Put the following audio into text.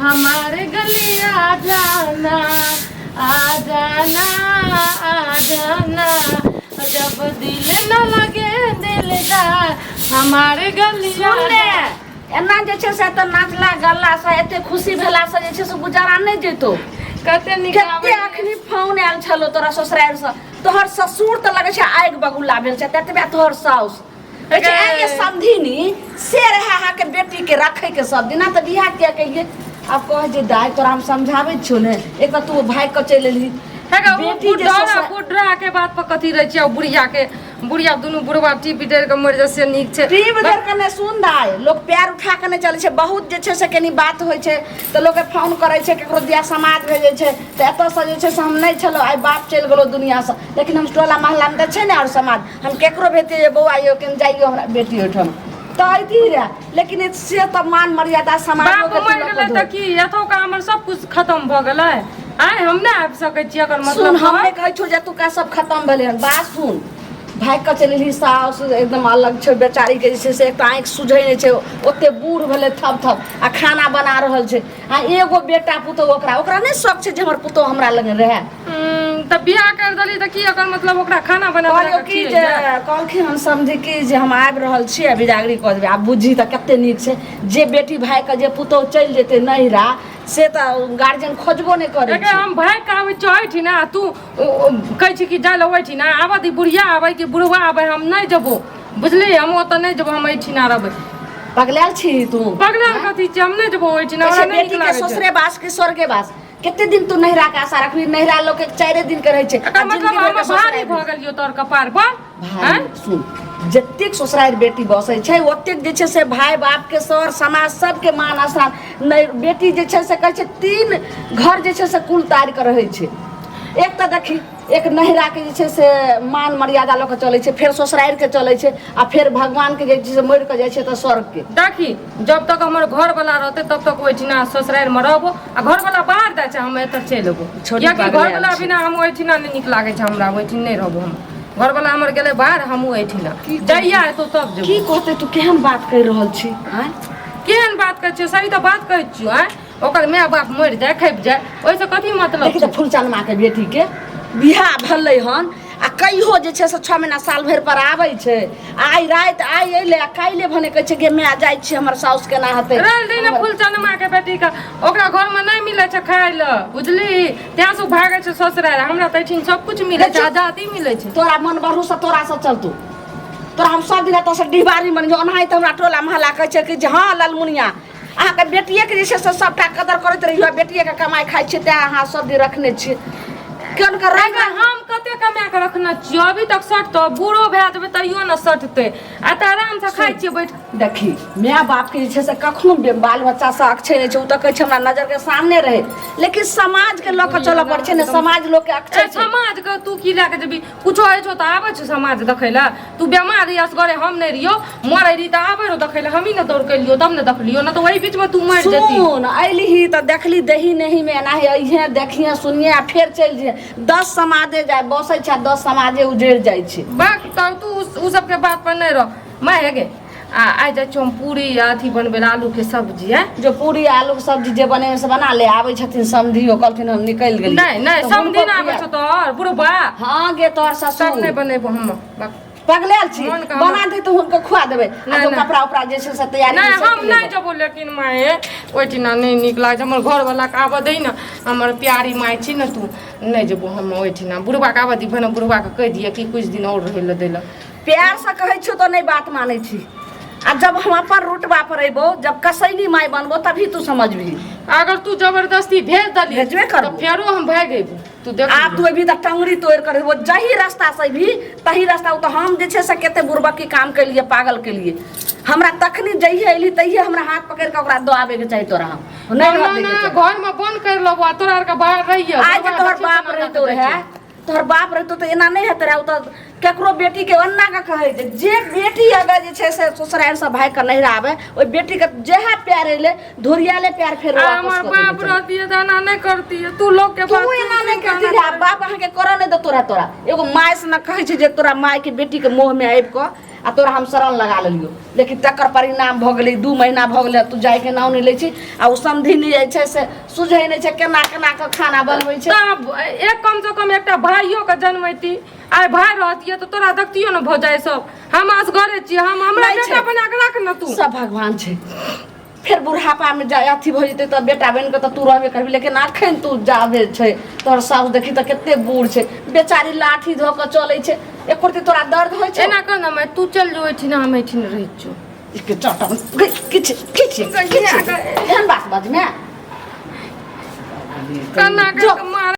हमारे गली आ जाना, आ जाना, आ जाना, जब दिल न लगे दिलदार हमारे गली आ सुन ले, एना जे छै से एतऽ नाचला गल्ला से एते खुशी भेला से जे छै से गुजारा नहि जेतो। कते नीक कते आबै। अखनी फोन आयल छलो तोरा ससुरारि से, तोहर ससुर तऽ लगै छै आगि बगुला भेल छै, ततबे तोहर साउस कहै छै, गै। ए समधिनी से रहै अहाँके बेटी के रखै के सब दिना, तऽ बियाह किया केलियै? आब कह जे दाइ तोरा हम समझाबै छियौ ने, एक तऽ तू भागि कऽ चलि एलही। हे गै, ओ बेटी जे बुढ़ा ससुरा- बुढ़ा के बात पर कथी रहै छै? बुढ़िया के बुढ़िया दुनू बुढ़वा टीप डर के मरि जाय से नीक छै। टीप धर के नहि सुन दाइ, लोक पैर उठा के नहि चलै छै। बहुत जे छै से कनी बात होइ छै तऽ लोकके फोन करै छै, ककरो दिया समाज भेजै छै, तऽ एतऽसँ जे छै से हम नहि छलहुँ, आइ बाप चलि गेलहुँ दुनिआँसँ, लेकिन हम टोला मोहल्लामे तऽ छै ने आओर समाज, हम केकरो भेजतियै जे बौआ यौ कनि जाइयौ हमरा बेटी ओहिठाम तऽ अयती रहए, लेकिन से तऽ मान मर्यादा समाज। बाप मरि गेलै तऽ की एतौका हमर सब कुछ खतम भऽ गेलै? आइ हम नहि आबि सकै छी एकर सुन, मतलब? हम नहि कहै छौ जे एतुका सब खतम भेलै हन। बात सुन, भागि कऽ चलि एलही, साउस एकदम अलग छै बेचारीके, जे छै से एकटा आँखि सुझै नहि छै, ओते बूढ़ भेलै थप थप आ खाना बना रहल छै, आ एगो बेटा पुतोहु, ओकरा ओकरा नहि शौक छै जे हमर पुतोहु हमरा लग रहए? तऽ बियाह करि देली तऽ की एकर मतलब ओकरा खाना बना बना कहलियौ कऽ की जे खियैयै? कहलखिन हन समझी कि जे हम आबि रहल छी आ बिदागरी कऽ देबै। आब बुझी तऽ कते नीक छै जे बेटी भाइके जे पुतोहु चलि जेतै नैहरा से तऽ गार्जियन खोजबो नहि करै एके छै। हम भागि कऽ आबै छियौ एहिठिना आ तू कहै छी कि जाय लए ओहिठिना। आबऽ दी, बुढ़िया आबै कि बुढ़वा आबै, हम नहि जेबो, बुझली? हम ओतऽ नहि जेबो, हम एहिठिना रहबै। पगलायल छी तू? पगलायल कथी छी? हम नहि जेबो ओहिठिना, कहै हमरा छै नहि नीक बेटीके लागै छै। ससुरे बास कि स्वर्गे बास। कते दिन तू नैहरा के आशा रखबी? नैहरा लोक के चारे दिन के रहै छै एकर आ मतलब जिंदगी भरि हम के भारी ससुरारि। भऽ गेलियौ तोहर कपार पर? भाय आँय? सुन, जतेक ससुरारि बेटी बसै छै ओतेक जे छै से भाय बाप के सर समाज सबके मान स्थान नहि। बेटी जे छै से कहै छै तीन घर जे छै से कुल तारि कऽ रहै छै। एक तऽ देखी, एक नैहराके जे छै से मान मर्यादा लऽ कऽ चलै छै, फेर ससुरारिके चलै छै, आ फेर भगवानके जे छै से मरि कऽ जाइ छै तऽ स्वर्गके। देखी, जब तक हमर घर वाला रहतै तब तक ओहिठिना ससुरारिमे रहबो, आ घर वाला बाहर जाइ छै हम एतऽ चलि अयबो। छोटी कियाकि पागल घर वाला आयल छै। बिना हम ओहिठिना नहि नीक लागै छै हमरा, ओहिठिन नहि रहबो हम। घर वाला हमर गेलै बाहर, हमहूँ एहिठिना जहिया एतौ तब जेबो। की कहतै? तू केहन बात कहि रहल छी आँय? केहन बात कहै छियौ? सही तऽ बात कहै छियौ। आँय, ओकर माय बाप मरि जाय खपि जाय ओहिसँ कथी मतलब देखी तऽ छै? फुलचनमा के बेटी के बियाह भेलै हन आ कहियो जे छै से 6 महीना साल भरि पर आबै छै। आइ राति आइ अयलै आ काल्हि भने कहै छै गे माय जाइ छी, हमर साउस केना हेतै? रहि दी ने फुलचनमा के बेटी के, ओकरा घरमे नहि मिलै छै खाय लए, बुझली? तें से ओ भागै छै ससुरारि। हमरा तऽ एहिठिन सब कुछ मिलै छै, आजादी मिलै छै। तोरा मन बढ़ू से तोरा से चलतौ। तोरा हम सब दिन एतऽ से डिहबारी बनि जाउ। ओनाहि तऽ हमरा टोला मोहल्ला कहै छै कि जे हँ ललमुनिया, अहाँके बेटिएके जे छै से सबटा कदर करैत रहियो, बेटिएके कमाइ खाइ छियै तेँ अहाँ सब दिन रखने छियै। केहन के रंग एहिमे हम कते कमा के रखने छियै अभी तक सटतौ? बूढ़ो भए जेबै तैयो ने सटतै। आ तऽ आरामसँ खाइ छियै बैठ। देखी, माय बापके जे छै से कखनो बाल बच्चासँ अक्षय नहि छै। ओ तऽ कहै छै हमरा नजरके सामने रहै, लेकिन समाजके लऽ कऽ चलऽ पड़ै छै ने, समाज लोकके अक्षय ए छै। समाज के तू की लए के जेबी? कुछो होइ छौ तऽ आबै छौ समाज देखै लए? तू बेमार रही असगरे, हम नहि रहियो, मरै रही तऽ आबै रहो देखै लए? हमही ने दौड़ के एलियो तब ने देखलियो, ने तऽ ओहि बीचमे तू मरि जेती। सुन, अयलिही तऽ देखली दही नहीं में एनाही अइहे, देखिहे सुनिहे आ फेर चलि जइहे। 10 समाजे जाय बसै छै आ 10 समाजे उजड़ि जाइ छै। बाक तब तू उ सबके बात पर नहि रह। माय हे गे, आ आइ जाइ छियौ हम पूरी आ अथी बनबै लए, आलूके सब्जी। आँय? जो पूरी आलू के सब्जी जे बनेबै से बना ले। आबै छथिन समधियो, कहलखिन हम निकलि गेलियै। नहि नहि तऽ समधी हुनको नहि आबै खुआ- छौ तोहर बुढ़बा? हँ गे, तोहर सब ससुर। नहि बनेबो हम, बाक। पगलायल छी? मोन के हमर- बना दे तऽ हुनको खुआ देबै आ नहि, जो नहि। कपड़ा उपड़ा जे छै से तैयारी नहि से हम नहि लेबै। जेबो, लेकिन माये ओहिठिना नहि नीक लागै छै। हमर घरवलाके आबऽ दही ने, हमर प्यारी माय छी ने तू। नहि जेबो हम ओहिठिना। बुढ़बाके आबऽ दी भने, बुढ़बाके कहि दिअ कि किछु दिन आओर रहै लए दै लए। प्यार से कहै छियौ तऽ नहि बात मानै छी, आ जब हम अपन रुटबा पर अयबो, जब कसैली माय बनबो, तभी तू समझबही। अगर तू जबरदस्ती भेज देली भेजबे करबो। तऽ फेरो हम भागि अयबो, तू देख। आब तू अभी तऽ टंगरी तोड़ि कर वो जही रास्ता से भी तही रास्ता। ओ तऽ हम जे छै से कते बुड़बकी काम केलिए, पागल केलिए। हमरा तखनी जहिए अयली तहिए हमरा हाथ पकड़ि कऽ ओकरा दऽ आबैके चाही। तोरा हम नहि रहऽ दैके चाही। घर में बंद कर लेबो आ तोरा आरके बाहर रहिए। आइ जे तोहर बाप रहितो रहए, तोहर बाप रहितो तऽ एना नहि हेतै रहए। ओ तऽ केकरो बेटीके ओना कऽ कहै छै जे बेटी अगर जे छै से ससुरारिसँ भागि कऽ नैहरा आबै, ओहि बेटीके जएह प्यार एलै धुरियाले प्यार फेर आ वापस हमर कऽ दैके बाप चाही। रहतियै तऽ एना नहि करतियै। तू लोग के तू बात एना सुनि नहि सुनि कऽ करती एना रहए, बाप अहाँके करऽ नहि देतो रहए। तोरा एगो माय से ने कहै छै जे तोरा मायके बेटीके मोहमे आबि कऽ आ तोरा हम शरण लगा लेलियो लेकिन तकर परिणाम भऽ गेलै 2 महीना भऽ गेलै तू जाइके नाम नहि लै छी आ ओ समधि नहि जाइ छै से सुझै नहि छै केना केना कऽ खाना बनबै छै तऽ एक कम से कम एकटा भाइयो के जन्मैती आइ भाय रहतियै तऽ तोरा देखतियो ने भौजाइ सब हम असगरे छियै हम हमरा नहि छै। बेटा बना के राख ने तू सब भगवान छै फेर बुढ़ापामे जा अथी भऽ जेतै तऽ बेटा बनि कऽ तऽ तू रहबे करबी लेकिन अखन तू जाबे छै तोहर साउस देखी तऽ कते बूढ़ छै बेचारी लाठी धऽ कऽ चलै छै एको रत्ती तोरा दर्द होइ छै एना कर ने माय तू चल जो एहिठिना हम एहिठिन रहै छियौ के चटम किछु किछु किछु एहन बात बाजमे कना जो। के मार।